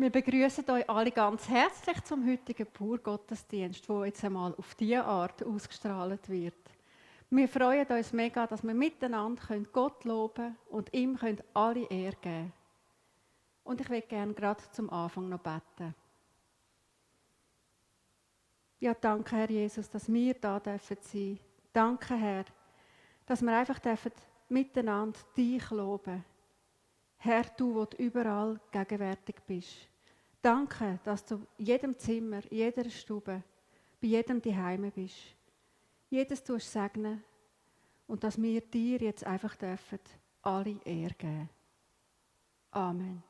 Wir begrüßen euch alle ganz herzlich zum heutigen Pur-Gottesdienst, der jetzt einmal auf diese Art ausgestrahlt wird. Wir freuen uns mega, dass wir miteinander Gott loben können und ihm alle Ehre geben. Und ich möchte gerne gerade zum Anfang noch beten. Ja, danke, Herr Jesus, dass wir da sein dürfen. Danke, Herr, dass wir einfach miteinander dich loben. Herr, du, wo du überall gegenwärtig bist. Danke, dass du in jedem Zimmer, in jeder Stube, bei jedem Zuhause bist. Jedes tust segnen und dass wir dir jetzt einfach dürfen alle Ehre geben. Amen.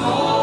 Oh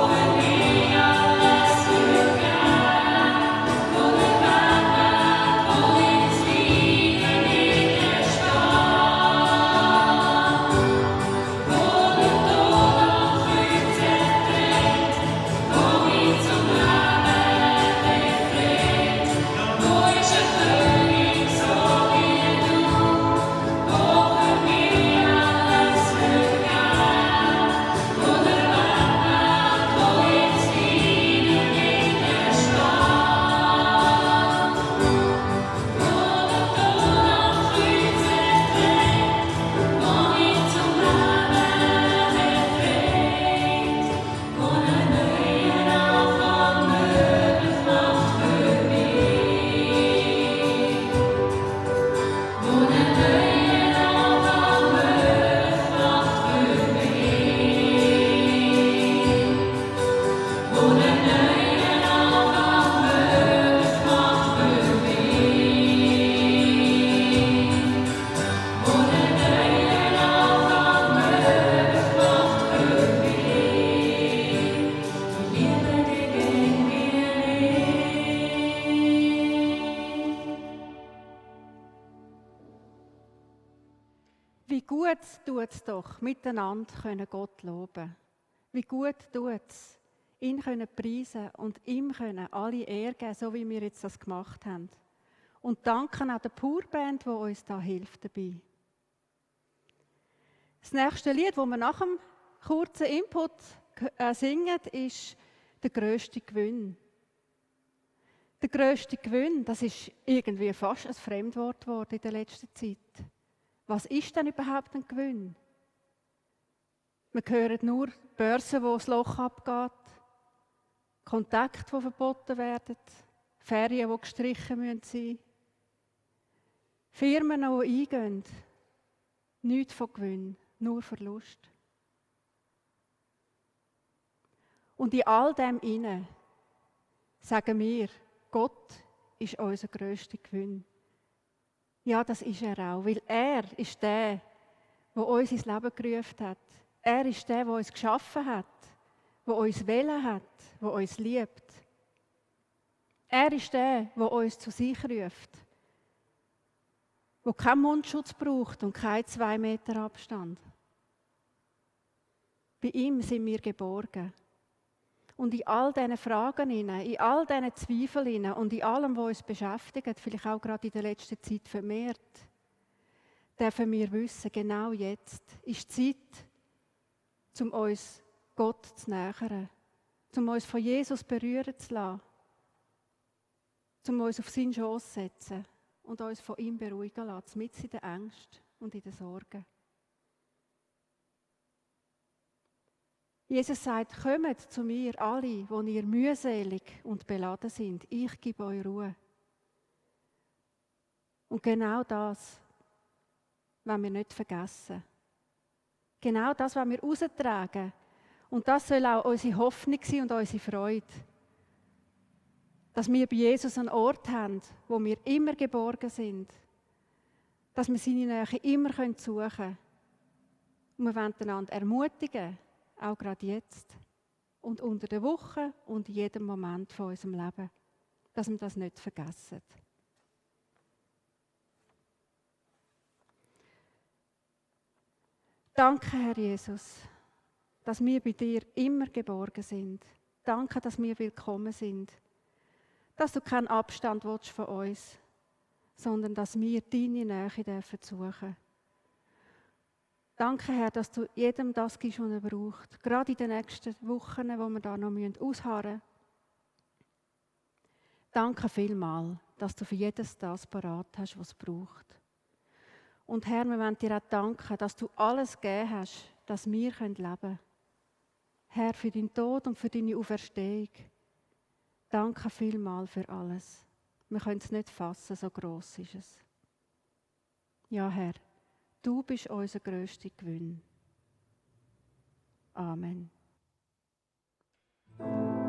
tut es doch, miteinander können Gott loben. Wie gut tut es, ihn können preisen und ihm können alle Ehre geben, so wie wir jetzt das gemacht haben. Und danken auch der Purband, die uns da hilft dabei. Das nächste Lied, das wir nach dem kurzen Input singen, ist «Der grösste Gewinn». Der grösste Gewinn, das ist irgendwie fast ein Fremdwort geworden in der letzten Zeit. Was ist denn überhaupt ein Gewinn? Wir hören nur Börsen, wo das Loch abgeht, Kontakte, die verboten werden, Ferien, die gestrichen sein müssen, Firmen, die eingehen. Nichts von Gewinn, nur Verlust. Und in all dem inne sagen wir, Gott ist unser grösster Gewinn. Ja, das ist er auch, weil er ist der, der uns ins Leben gerufen hat. Er ist der, der uns geschaffen hat, der uns wählen hat, der uns liebt. Er ist der, der uns zu sich ruft, der keinen Mundschutz braucht und keinen 2 Meter Abstand. Bei ihm sind wir geborgen. Und in all diesen Fragen, in all diesen Zweifeln und in allem, was uns beschäftigt, vielleicht auch gerade in der letzten Zeit vermehrt, dürfen wir wissen, genau jetzt ist die Zeit, um uns Gott zu nähern, um uns von Jesus berühren zu lassen, um uns auf seinen Schoß zu setzen und uns von ihm beruhigen zu lassen, mitten in der Ängste und in den Sorgen. Jesus sagt, kommt zu mir alle, die ihr mühselig und beladen sind. Ich gebe euch Ruhe. Und genau das wollen wir nicht vergessen. Genau das wollen wir raustragen. Und das soll auch unsere Hoffnung sein und unsere Freude. Dass wir bei Jesus einen Ort haben, wo wir immer geborgen sind. Dass wir seine Nähe immer suchen können. Und wir wollen einander ermutigen, auch gerade jetzt und unter der Woche und in jedem Moment von unserem Leben, dass wir das nicht vergessen. Danke, Herr Jesus, dass wir bei dir immer geborgen sind. Danke, dass wir willkommen sind. Dass du keinen Abstand willst von uns, sondern dass wir deine Nähe suchen dürfen. Danke, Herr, dass du jedem das gibst, was er braucht. Gerade in den nächsten Wochen, wo wir da noch ausharren müssen. Danke vielmals, dass du für jedes das parat hast, was es braucht. Und Herr, wir wollen dir auch danken, dass du alles gegeben hast, dass wir leben können. Herr, für deinen Tod und für deine Auferstehung. Danke vielmals für alles. Wir können es nicht fassen, so gross ist es. Ja, Herr. Du bist unser grösster Gewinn. Amen. We'll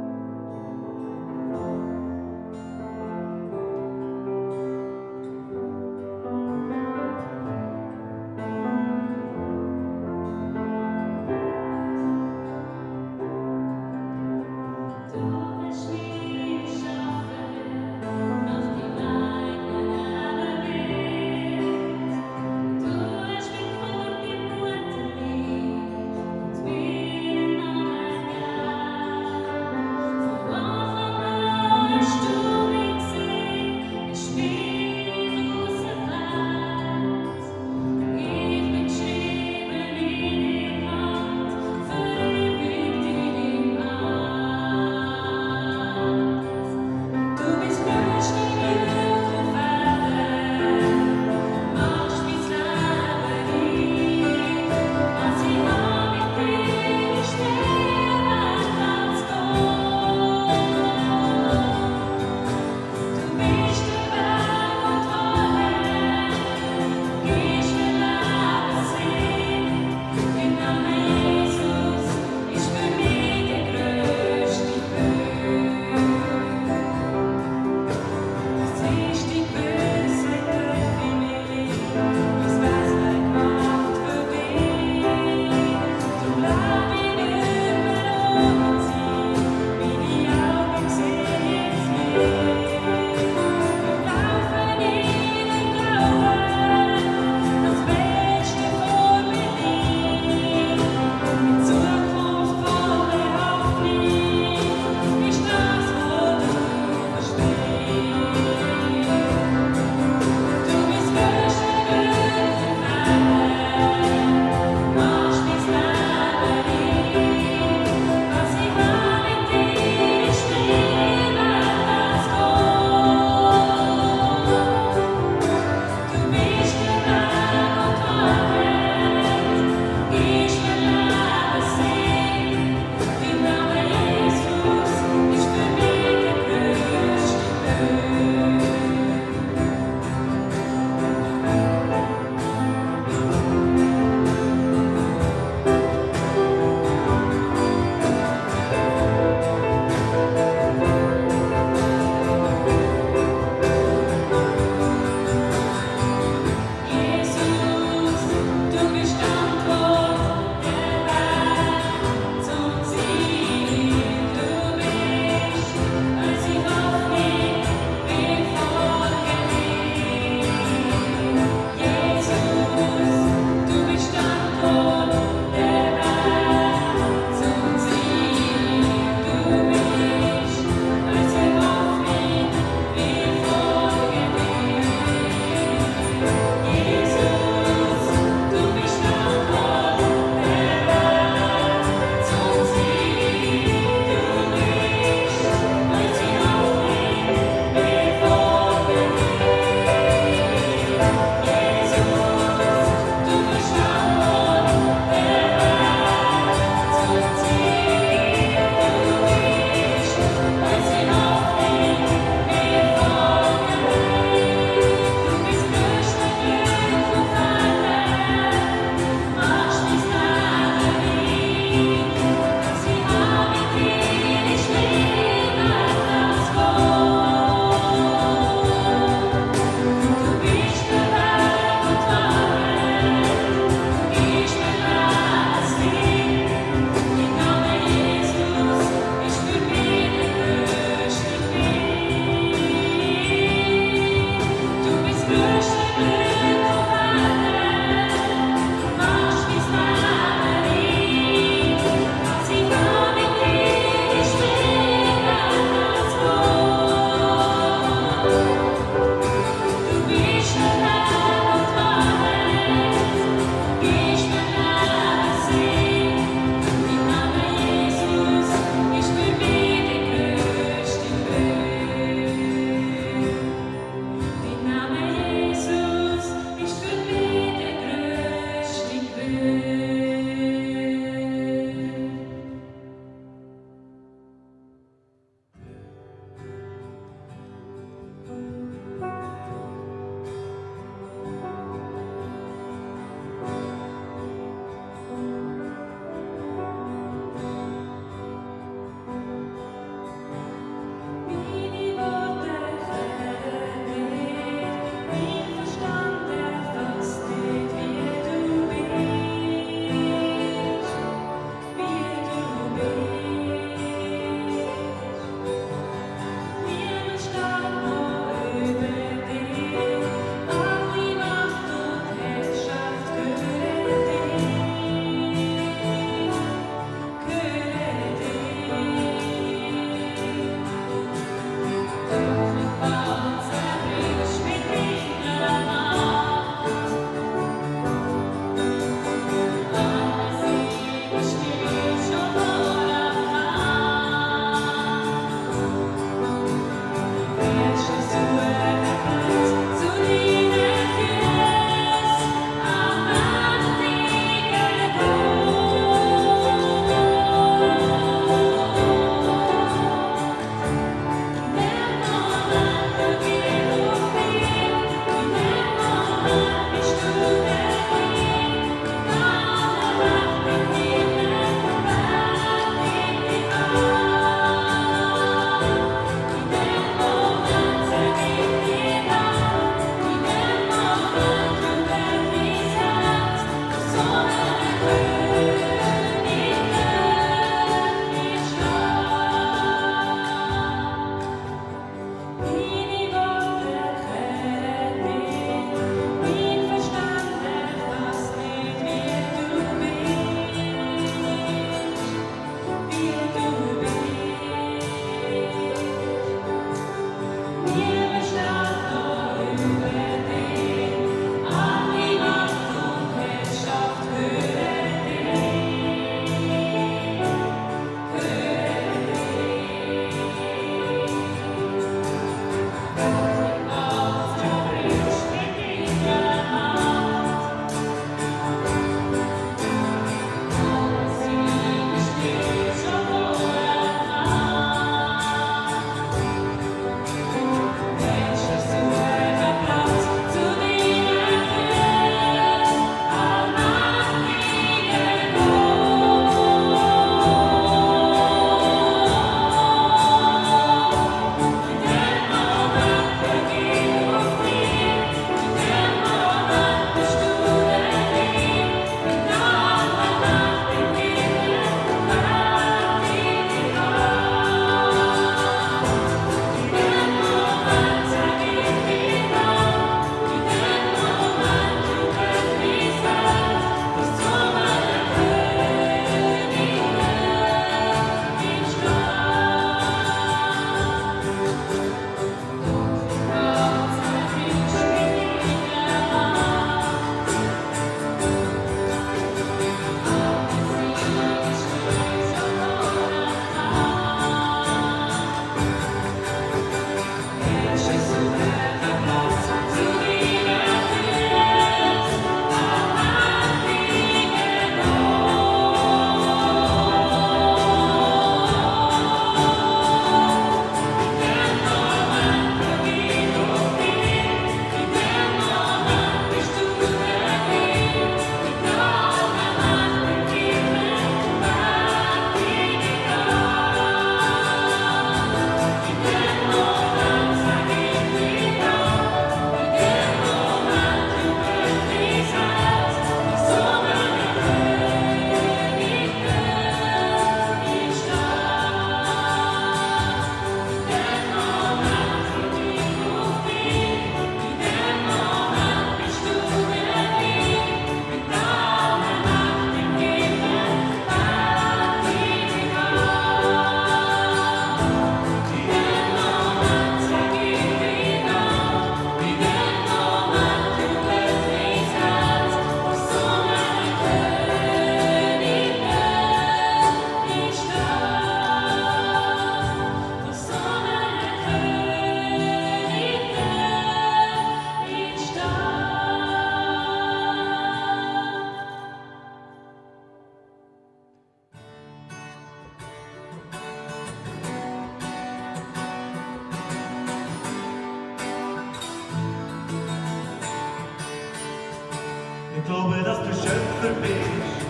glauben, dass du Schöpfer bist,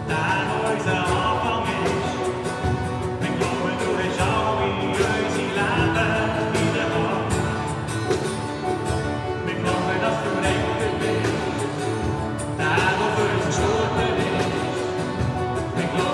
der, der unser Anfang ist. Wir glauben, du hast alle unsere Leben in der Hand. Wir glauben, dass du Retter bist, der für uns gestorben ist. Wir glauben,